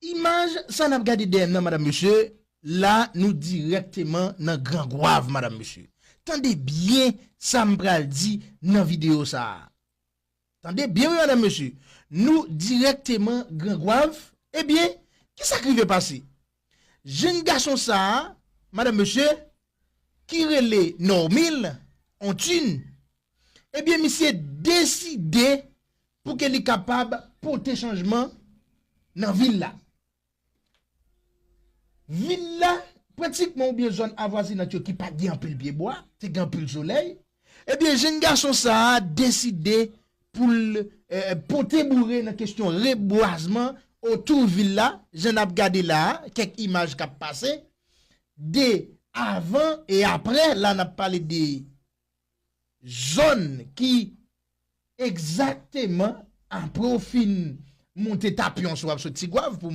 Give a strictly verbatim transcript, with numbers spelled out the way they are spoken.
Imaj sa n ap gade dèyè m nan, madanm, mesye, la nou dirèkteman nan Gran Gwav, madanm, mesye. Tande byen sa m pral di nan videyo sa a. Tande byen, wi, madanm, mesye. Nou dirèkteman Gran Gwav. Ebyen, kisa k rive pase? Jenn gason sa a, madanm, mesye, ki rele Normil Ontin, ebyen, misye deside pou ke li kapab pote chanjman nan vil la. Vil la, pratikman, oubyen zòn avwazinant yo ki pa t gen anpil pyebwa, te gen anpil solèy. Ebyen, jenn gason sa a deside pou l, eh, pote boure nan kesyon rebwazman otou vil la, jan n ap gade la a, kèk imaj k ap pase, de avan e aprè, la n ap pale de zòn ki egzakteman apre w fin monte Tapyon, si w ap sot Tigwav pou